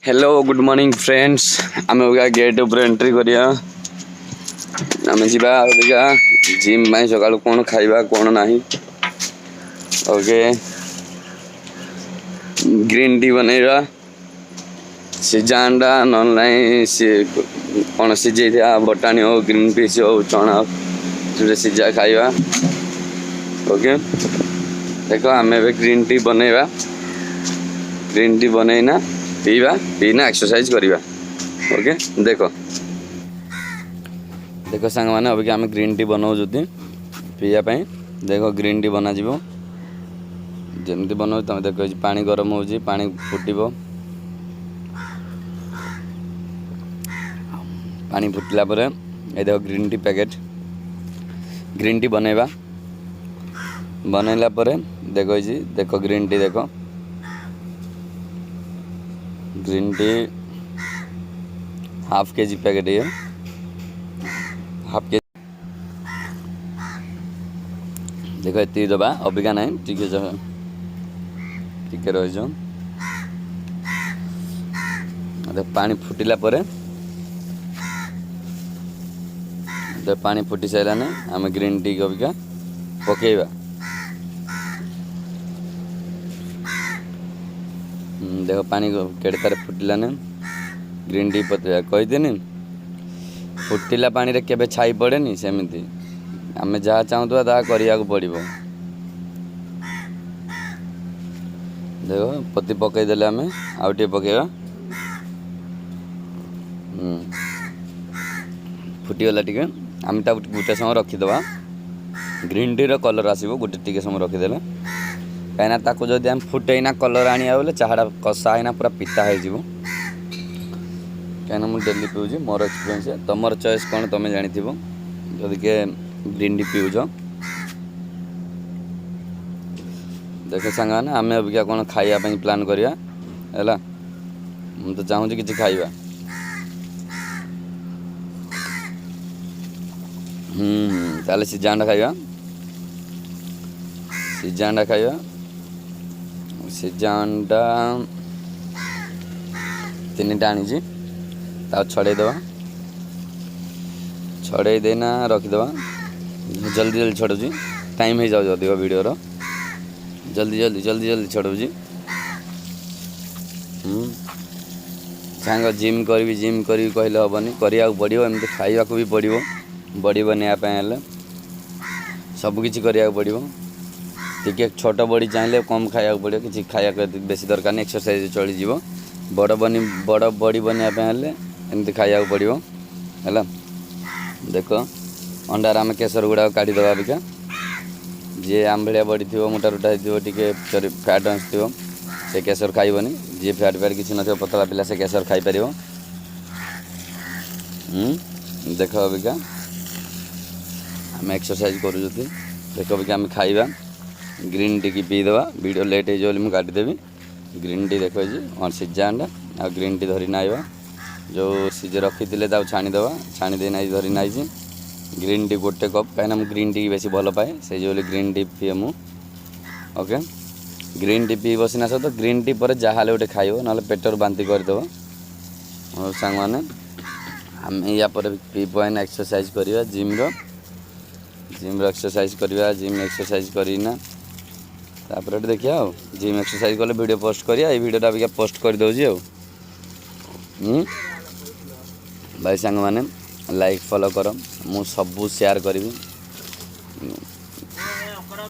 Hello, good morning friends. ଆମେ ଅବିକା gate ଉପରେ ଏଣ୍ଟ୍ରି କରିବା। ଆମେ ଯିବା ଅବିକା ଜିମ୍ ପାଇଁ। ସକାଳୁ କ'ଣ ଖାଇବା, କ'ଣ ନାହିଁ। ଓକେ, ଗ୍ରୀନ୍ ଟି ବନେଇବା, ସିଝା ଅଣ୍ଡା, ନହେଲେ ନାହିଁ ସିଏ କ'ଣ ସିଝେଇଥିବା ବଟାଣି ହଉ, ଗ୍ରୀନ୍ ପିସ୍ ହଉ, ଚଣା ହଉ, ଯୋଉଟା ସିଝା ଖାଇବା। ଓକେ, ଦେଖ, ଆମେ ଏବେ ଗ୍ରୀନ୍ ଟି ବନେଇବା। ଗ୍ରୀନ୍ ଟି ବନେଇନା ପିଇବା, ପିଇନା ଏକ୍ସରସାଇଜ କରିବା। ଓକେ, ଦେଖ ଦେଖ ସାଙ୍ଗମାନେ, ଅବିକା ଆମେ ଗ୍ରୀନ୍ ଟି ବନଉଛନ୍ତି ପିଇବା ପାଇଁ। ଦେଖ, ଗ୍ରୀନ୍ ଟି ବନାଯିବ। ଯେମିତି ବନାଉଛି ତମେ ଦେଖ। ଏଇ ପାଣି ଗରମ ହେଉଛି, ପାଣି ଫୁଟିବ। ପାଣି ଫୁଟିଲା ପରେ ଏ ଦେଖ, green tea packet, green tea ବନେଇବା। ବନେଇଲା ପରେ ଦେଖ, ଏଇଛି ଦେଖ, ଗ୍ରୀନ୍ ଟି ଦେଖ। Green tea half KG packet, ଇଏ ହାଫ୍ କେଜି। ଦେଖ, ଏତିକି ଦେବା, ଅବିକା ନାହିଁ, ଟିକେ ଟିକେ ରହିଯାଉ। ପାଣି ଫୁଟିଲା ପରେ, ପାଣି ଫୁଟି ସାରିଲାନି, ଆମେ ଗ୍ରୀନ୍ ଟି ଅବିକା ପକେଇବା। ଦେଖ, ପାଣି କେଡ଼େ ତାର ଫୁଟିଲାନି, ଗ୍ରୀନ୍ ଟି ପକେଇବା। କହିଦେନି, ଫୁଟିଲା ପାଣିରେ କେବେ ଛାଇ ପଡ଼େନି। ସେମିତି ଆମେ ଯାହା ଚାହୁଁଥିବା, ତାହା କରିବାକୁ ପଡ଼ିବ। ଦେଖ, ପତି ପକେଇଦେଲେ ଆମେ, ଆଉ ଟିକେ ପକେଇବା। ଫୁଟିଗଲା ଟିକେ, ଆମେ ତାକୁ ଗୋଟେ ସମୟ ରଖିଦେବା। ଗ୍ରୀନ୍ ଟିର କଲର୍ ଆସିବ ଗୋଟେ ଟିକେ ସମୟ ରଖିଦେଲେ। କାହିଁକିନା ତାକୁ ଯଦି ଆମେ ଫୁଟେଇନା କଲର୍ ଆଣିବା ବୋଲେ, ଚାହାଟା କଷା ହେଇନା ପୁରା ପିତା ହେଇଯିବ। କାହିଁକିନା ମୁଁ ଡେଲି ପିଉଛି, ମୋର ଏକ୍ସପିରିଏନ୍ସ। ତୁମର ଚଏସ୍ କ'ଣ ତୁମେ ଜାଣିଥିବ, ଯଦି କିଏ ଗ୍ରୀନ୍ ଟି ପିଉଛ। ଦେଖ ସାଙ୍ଗମାନେ, ଆମେ ଅବିକା କ'ଣ ଖାଇବା ପାଇଁ ପ୍ଲାନ୍ କରିବା। ହେଲା, ମୁଁ ତ ଚାହୁଁଛି କିଛି ଖାଇବା। ତାହେଲେ ସିଝା ଅଣ୍ଡା ଖାଇବା, ସିଝା ଅଣ୍ଡା ଖାଇବା। ସିଝା ଅଣ୍ଡା ତିନିଟା ଆଣିଛି, ତାକୁ ଛଡ଼େଇ ଦେବା। ଛଡ଼େଇ ଦେଇନା ରଖିଦେବା। ଜଲ୍ଦି ଜଲ୍ଦି ଛଡ଼ଉଛି, ଟାଇମ୍ ହେଇଯାଉଛି ଅଧିକ ଭିଡ଼ିଓର। ଜଲ୍ଦି ଜଲ୍ଦି ଜଲ୍ଦି ଜଲ୍ଦି ଛଡ଼ଉଛି। ସାଙ୍ଗ, ଜିମ୍ କରିବି, ଜିମ୍ କରିବି କହିଲେ ହେବନି, କରିବାକୁ ପଡ଼ିବ। ଏମିତି ଖାଇବାକୁ ବି ପଡ଼ିବ। ବଡ଼ି ବନେଇବା ପାଇଁ ହେଲେ ସବୁକିଛି କରିବାକୁ ପଡ଼ିବ। ଟିକେ ଛୋଟ ବଡ଼ି ଚାହିଁଲେ କମ୍ ଖାଇବାକୁ ପଡ଼ିବ, କିଛି ଖାଇବାକୁ ବେଶୀ ଦରକାର ନାହିଁ, ଏକ୍ସରସାଇଜ୍ ଚଳିଯିବ। ବଡ଼ ବନି ବଡ଼ ବଡ଼ି ବନେଇବା ପାଇଁ ହେଲେ ଏମିତି ଖାଇବାକୁ ପଡ଼ିବ। ହେଲା, ଦେଖ, ଅଣ୍ଡାର ଆମେ କେଶର ଗୁଡ଼ାକ କାଢ଼ିଦେବା ଅବିକା। ଯିଏ ଆମ ଭଳିଆ ବଡ଼ି ଥିବ, ମୋଟା ରୁଟା ହେଇଥିବ, ଟିକେ ଫ୍ୟାଟ୍ ଥିବ, ସେ କେଶର ଖାଇବନି। ଯିଏ ଫ୍ୟାଟ୍ ଫ୍ୟାଟ୍ କିଛି ନଥିବ, ପତଳା ପିଲା, ସେ କେଶର ଖାଇପାରିବ। ଦେଖ, ଅବିକା ଆମେ ଏକ୍ସରସାଇଜ୍ କରୁଛନ୍ତି। ଦେଖ, ଅବିକା ଆମେ ଖାଇବା, ଗ୍ରୀନ୍ ଟି ପିଇଦେବା। ଭିଡ଼ିଓ ଲେଟ୍ ହେଇଯିବ ବୋଲି ମୁଁ କାଟିଦେବି। ଗ୍ରୀନ୍ ଟି ଦେଖ, ହେଇଛି ସିଝା ଅଣ୍ଡା ଆଉ ଗ୍ରୀନ୍ ଟି ଧରି ନାଇବା। ଯେଉଁ ସିଝେ ରଖିଥିଲେ, ତାକୁ ଛାଣିଦେବା। ଛାଣି ଦେଇ ନାଇ ଧରି ନାଇଛି ଗ୍ରୀନ୍ ଟି ଗୋଟେ କପ୍। କାହିଁକିନା ମୁଁ ଗ୍ରୀନ୍ ଟି ବେଶୀ ଭଲ ପାଏ, ସେଇ ଯୋଗୁଁ ଗ୍ରୀନ୍ ଟି ପିଏ ମୁଁ। ଓକେ, ଗ୍ରୀନ୍ ଟି ପିଇବ ସିନା ସତ, ଗ୍ରୀନ୍ ଟି ପରେ ଯାହା ହେଲେ ଗୋଟେ ଖାଇବ, ନହେଲେ ପେଟରୁ ବାନ୍ତି କରିଦେବ। ହଉ ସାଙ୍ଗମାନେ, ଆମେ ୟା ପରେ ପିଇ ପୁଆଇନା ଏକ୍ସରସାଇଜ୍ କରିବା। ଜିମ୍ର ଏକ୍ସରସାଇଜ୍ କରିବା। ଜିମ୍ ଏକ୍ସରସାଇଜ୍ କରିକିନା ତାପରେ ଏଠି ଦେଖିବା। ଆଉ ଜିମ୍ ଏକ୍ସରସାଇଜ୍ କଲେ ଭିଡ଼ିଓ ପୋଷ୍ଟ କରିବା। ଏଇ ଭିଡ଼ିଓଟା ଅବିକା ପୋଷ୍ଟ କରିଦେଉଛି। ଆଉ ଭାଇ ସାଙ୍ଗମାନେ, ଲାଇକ୍ ଫଲୋ କର, ମୁଁ ସବୁ ସେୟାର କରିବି।